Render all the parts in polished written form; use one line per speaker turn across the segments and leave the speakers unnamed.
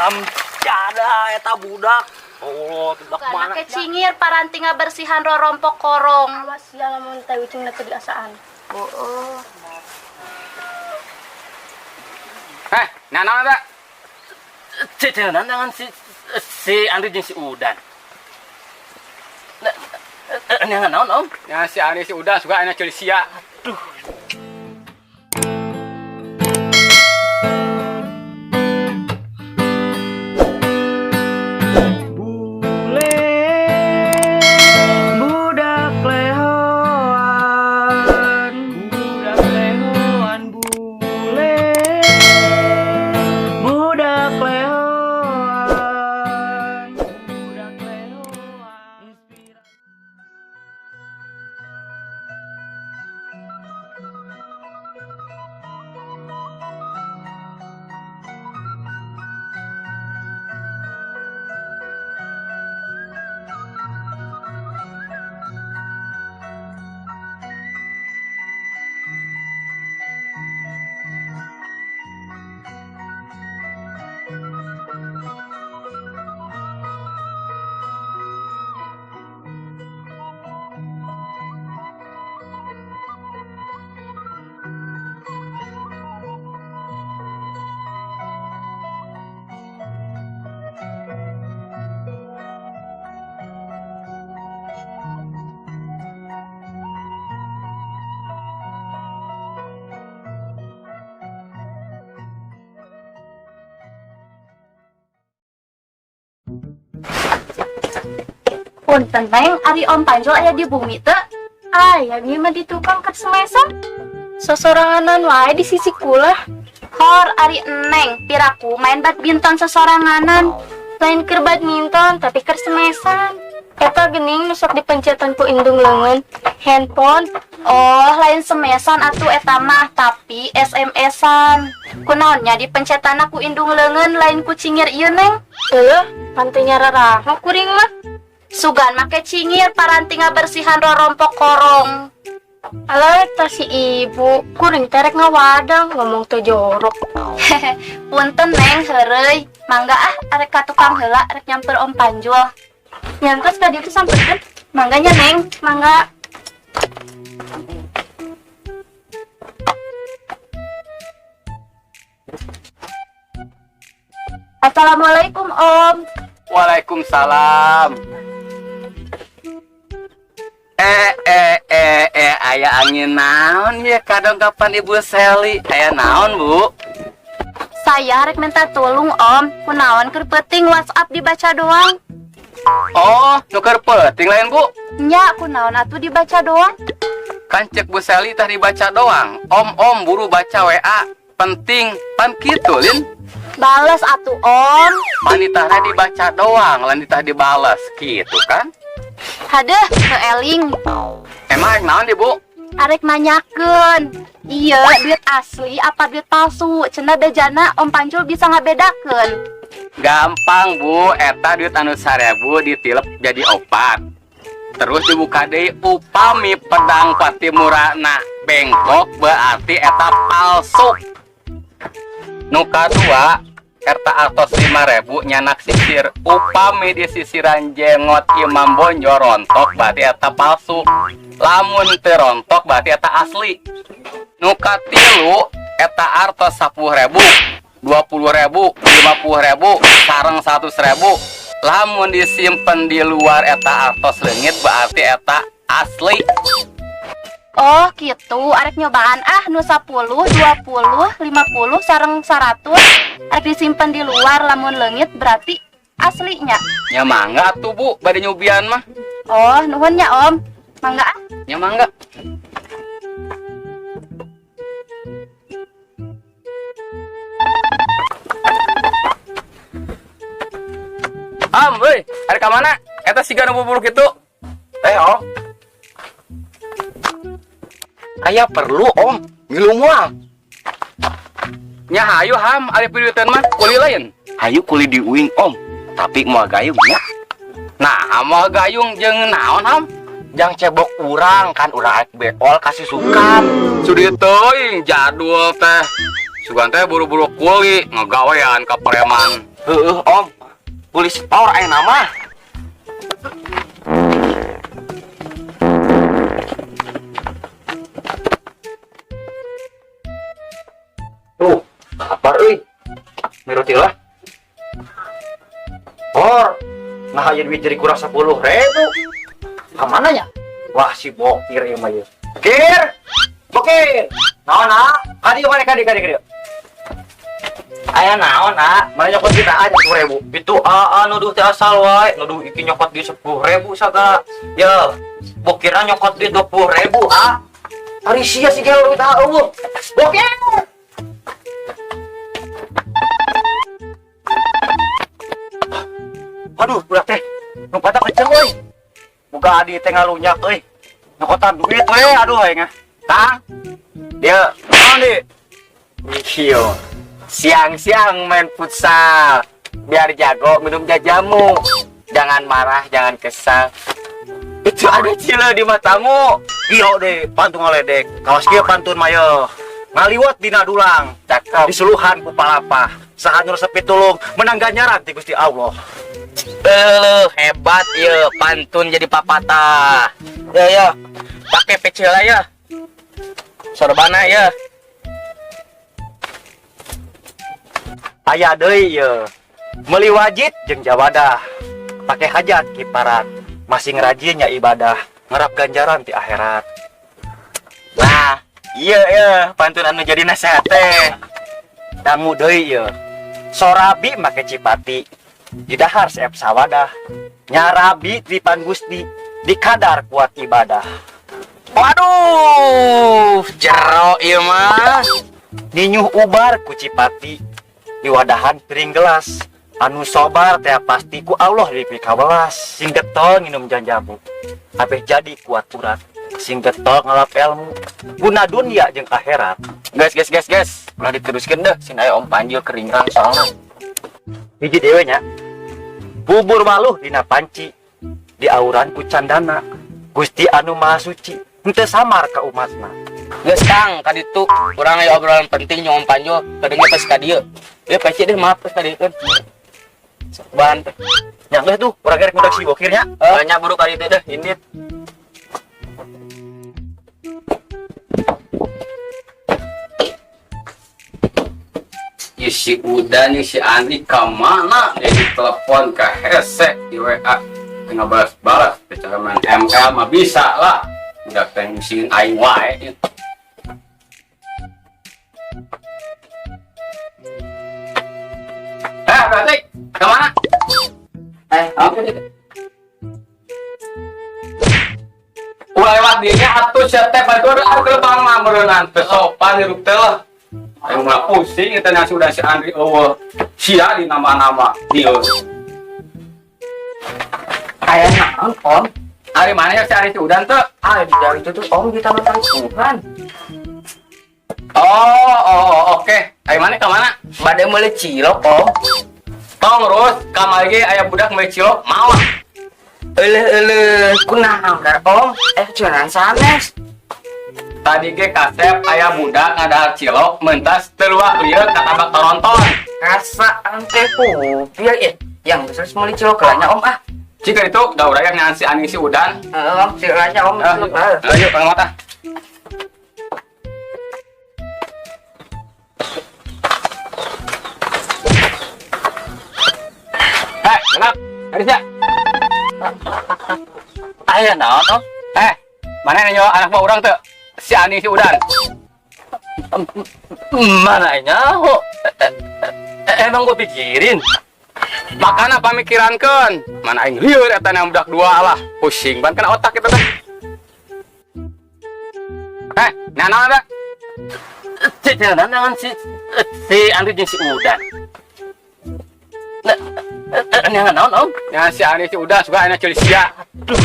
Haram jadah eta budak. Oh, budak mana?
Make cingir paranti ngabersihan rorompok korong.
Awas ya lamun teh ucing teu diasaan.
Oh.
Eh, nah naon eta?
Cecengan dengan si si Andri jeung si Udan. Nah, neangan naon, Om?
Ya si Andri si Udan suka aya ceuli sia.
Aduh.
Bule budak lehoan, budak lehoan, bule budak lehoan, budak lehoan.
Punten Neng, ari Om Panjul aya di bumi teu?
Aya ieu mah di tukang keur semesan. Sosoranganan wae di sisi kula.
Hor ari Neng, piraku main badminton sesoranganan.
Lain keur badminton tapi keur semesan. Eta geuning nu sok dipencetan ku indung leungeun. Handphone.
Oh, lain semesan atuh eta mah, tapi SMS-an. Kunaonnya dipencetan ku indung leungeun lain ku cingir ieu Neng?
Heuh, pantenya raraho kuring mah.
Sugan make cingir paranti ngabersihan rorompok korong.
Alah eta si ibu, kuring terek ngawadang ngomong teh jorok.
Punten Neng, heureuy. Mangga ah, arek ka tukang heula rek nyamper Om Panjul.
Nyantos ka ditu sampeurkeun.
Mangga nya Neng,
Mangga.
Assalamualaikum Om.
Waalaikumsalam. Aya angin naon ya kadang kapan Ibu Seli? Aya naon, Bu?
Saya rek minta tolong Om, kunaon keur peuting WhatsApp dibaca doang.
Oh, nu keur peuting lain, Bu?
Nya, kunaon atuh dibaca doang?
Kan cek Bu Seli tah dibaca doang. Om, om buru baca WA. Penting, pan kitu, Lin.
Bales atuh Om.
Panitahna dibaca doang, lain ditah dibales gitu kan?
Hadeh, teu eling.
Emang rek naon di, Bu?
Arek nanyakeun. Iya, duit asli apa duit palsu? Cenah bejana Om Panjul bisa ngabedakeun.
Gampang, Bu. Eta duit anu 1000 ditilep jadi opat. Terus dibuka deui upami pedang patimurana bengkok berarti eta palsu. Nu kadua, eta artos 5000 nyanak sisir. Upami di sisiran jengot Imam Bonjol rontok berarti eta palsu. Lamun teu rontok berarti eta asli. Nu katilu, eta artos 10.000, 20.000, 50.000, sareng 100.000. Lamun disimpen di luar eta artos leungit berarti eta asli.
Oh gitu, arek nyobaan ah nu 10, 20, 50, sareng 100. Arek disimpen di luar lamun leungit berarti aslinya.
Nya mangga atuh Bu, bade nyubian mah.
Oh, nuhun nya Om. Mangga ah.
Nya mangga. Am, euy, arek ka mana? Eta siga nu bubur kitu.
Om. Aya perlu, Om. Ngilu moal.
Nya hayu ham, ari piduiteun mah kuli lain.
Hayu kuli di uing, Om. Tapi moal gayung nya.
Nah, moal gayung jeung naon ham?
Jang cebok urang kan urang arek beol kasih sukan.
Sudi teuing jadul teh. Sugan teh buru-buru kuli ngegawean ka preman.
Heeh, Om. Kuli setor aya nama. Tuh, kabar euy. Miruti lah. Hor, nah aya duit jadi kurang 10.000. Kamana nya? Wah, si Bokir ieu mah ieu. Bokir! Bokir! Naon, ah? Kadieu mana kadieu kadieu kadieu.
Aya naon, ah?
Mana nyokot kita aja 10.000.
Itu aa nuduh teh asal wae, nuduh iki nyokot di 10.000 sagala. Ya, bokirna nyokot di 20.000, ah.
Ari sia si gelo duit ah eueuh. Bokir! Aduh, budak teh. Lompatna kenceng euy. Boga adi teh ngalunyak euy. Nyokotan duit we, aduh aing ah.
Tang. Dia
Naon di?
Iyo. Siang-siang main futsal. Biar jago minum jajamu. Jangan marah, jangan kesal. Itu ada cila di matamu.
Iyo deh, pantun ngaledek. Kawas kieu pantun mah yeuh. Ngaliwat dina dulang.
Cakep.
Disuluhan ku palapah. Saha nu resep pitulung menang ganjaran ti Gusti Allah.
Hebat ya, pantun jadi papatah. Ya ya, pakai pecel ya. Sorbana ya.
Aya deui ye. Meuli wajit jeung jawadah. Pake hajat kiparat. Masing rajin nya ibadah, ngarap ganjaran ti akhirat.
Nah, iya iya, pantun anu jadi nasihat teh.
Dangu deui ye. Sorabi make cipati. Didahar seep sawadah. Nyarabi tripan Gusti dikadar kuat ibadah.
Waduh, jero ieu mah.
Ninyuh ubar ku cipati diwadahan piring gelas. Anu sobar teh pasti ku Allah dipikawelas. Sing getol nginum janjamu abeh jadi kuat urat. Sing getol ngalap ilmu guna dunia jeung akhirat.
Guys, guys, guys, guys. Ulah diteruskeun deh, sin aya Om Panjul keringrang soalna.
Hiji dewe nya. Bubur waluh dina panci diauran ku candana. Gusti anu Maha Suci henteu samar ka umatna.
Geus Kang, kaditu urang aya obrolan penting jeung Om Panjul, kadenge pas ka dieu. Ya pasti deh maaf pas ka dieu kan. Sok bahan teh.
Nya geus tuh urang gerek ngudak si Bokirnya.
Banyak buru kali itu deh, indit. Ih, si Udan, ih, si Andi kemana? Jadi telepon ke hese di WA tengah balas-balas. Bicara main ML mah bisa lah. Udah tensin aing wae. Eh, berarti kemana? Oke. Ulah lewat dinya atuh sia teh batur atuh ke bang mah meureunnan teu sopan hirup teh lah. Aing mah pusing eta nasi udah si Andri eueuh. Sia di nama-nama dieu.
Aya naon, Om?
Ari mana ya si Andri si Udan teu?
Ah, di dalam itu tuh Om di taman Tuhan.
Oh, oh, oh, oke. Ari mana ka mana?
Bade meuli cilok, Om.
Tong rus kamari ge aya budak meuli cilok mawa.
Euleuh euleuh, kunaon dar Om? Cunan sanes.
Tadi ge kasep aya budak ngadahar cilok mentas teluak lieu katabak toronton.
Rasaan teh kupiah ya. Yang besar meuli cilok gelanya Om ah.
Jika itu da urang yang ngan si Ani si Udan.
Heeh, Om, ciloknya Om. Cilok, heeh.
Ayo kang mata. Hei, kenapa? Haris ya?
Aya naon, Om?
Mana nanya anak buah orang tuh? Si Ani si Udan.
Mana nyaho? Emang gua pikirin.
Makana pamikirankeun. Mana aing lieur eta na budak dua lah. Pusing ban kana otak eta teh. Nah naon eta?
Cek naon si Andri jeung si Udan. Nah, naon, Om?
Ya si Ani si Udan suka ayeuna ceuli sia.
Aduh.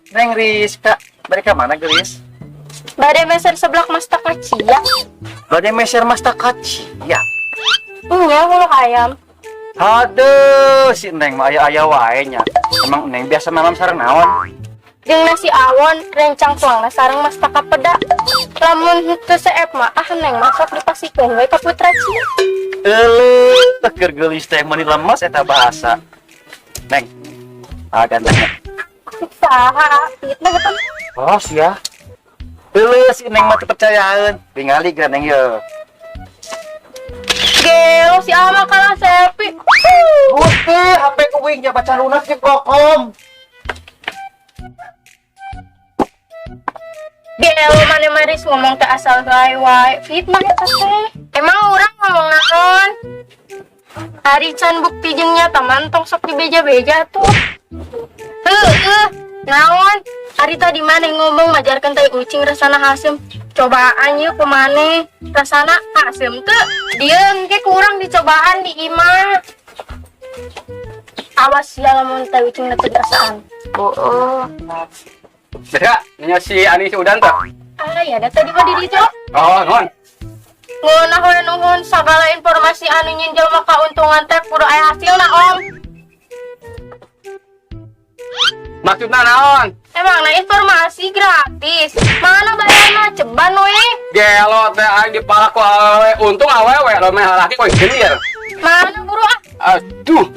Neng Rizka, mereka mana gelis?
Bade meser seblak Mas Takacia.
Bade meser Mas Takacia.
Iya, nguluk ayam.
Aduh, si Neng mah aya-aya wae nya. Emang Neng biasa malam sareng naon?
Jeung nasi awon rencang tuangna sareng mastaka peda. Lamun henteu seep mah ah Neng mah sok dipasikeun we ka Putra Ci.
Euleuh, keur geulis teh meuni lemes eta bahasa. Neng. Ah, gantengnya.
Saha fitnah eta?
Oh, sia. Euleuh, si Neng mah teu percayaan. Tingali geura, Neng, ye.
Gelo si Ama kalah sepi.
Gusti, HP uing nya baca lunas jeung kokom.
Gelo mane maris ngomong teh asal gawe wae. Fitnah eta teh. Emang urang ngomong naon? Ari can bukti jeung nyata mah tong sok dibeja-beja tuh. Heueuh, naon? Ari tadi maneh ngomong majarkeun tai ucing rasana haseum. Cobaan yeuh ku maneh rasana haseum teu? Dieu engke kurang dicobaan di imah. Awas ya lamun tai ucing teu dirasaan.
Oh.
Beda, nya si Ani si Udan teh.
Ah, ya da tadi mah di ditu.
Oh, nuhun.
Ngeunah we nuhun sagala informasi anu nyieun jelema kauntungan teh kudu aya hasilna, Om.
Maksudna naon?
Emangna informasi gratis. Mana bayarna ceban we?
Gelo teh aing dipalak ku awewe, untung awewe lo meh lalaki koe gelir.
Mana buru ah?
Aduh.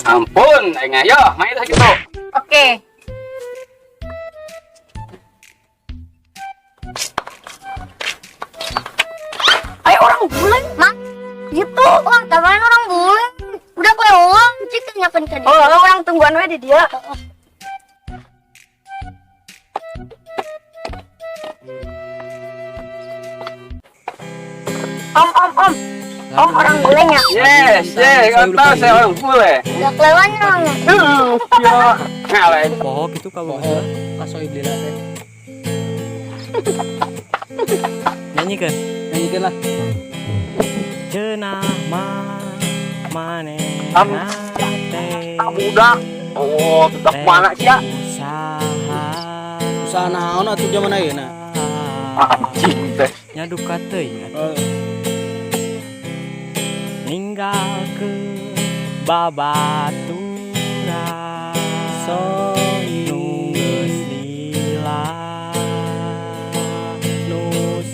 Ampun, aing yo, main teh kitu.
Oke.
Ayo orang bule, mak. Gitu, wah, tawaran orang bule. Udah kelewat, cik nyapen ke dia.
Oh, lo orang tungguan we di dia.
Om, om, om. Om orang bulenya.
Yes, yes, kau tahu saya orang bule.
Udah kelewat orangnya.
Ya, ngaleh.
Poho gitu ka
Poho kasoib lila teh.
Nyanyikan.
Nyanyikeun lah.
Cenah mah maneh
Am.
teh.
Ah, budak. Oh, budak mana sih ya?
Usaha.
Usaha naon atuh zaman ayeuna?
Anjing teh.
Nyaduka teuing atuh. Ninggalkeun babaturan nu geus lila nu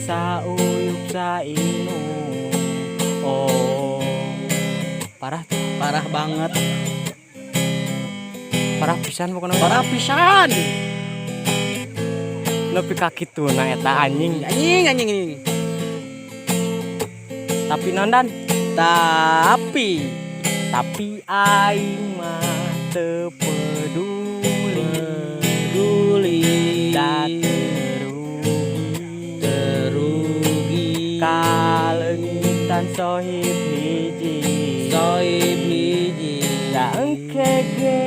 sauyup sainum. Oh, parah tuh.
Parah banget.
Parah pisan pokoknya.
Parah pisan.
Nepi ka kituna eta anjing.
Anjing, anjing, anjing.
Tapi nondan,
Tapi
tapi aing mah teu peduli.
Peduli.
Da terugi.
Terugi.
Kaleungitan sohib hiji.
Sohib hiji.
Da engke ge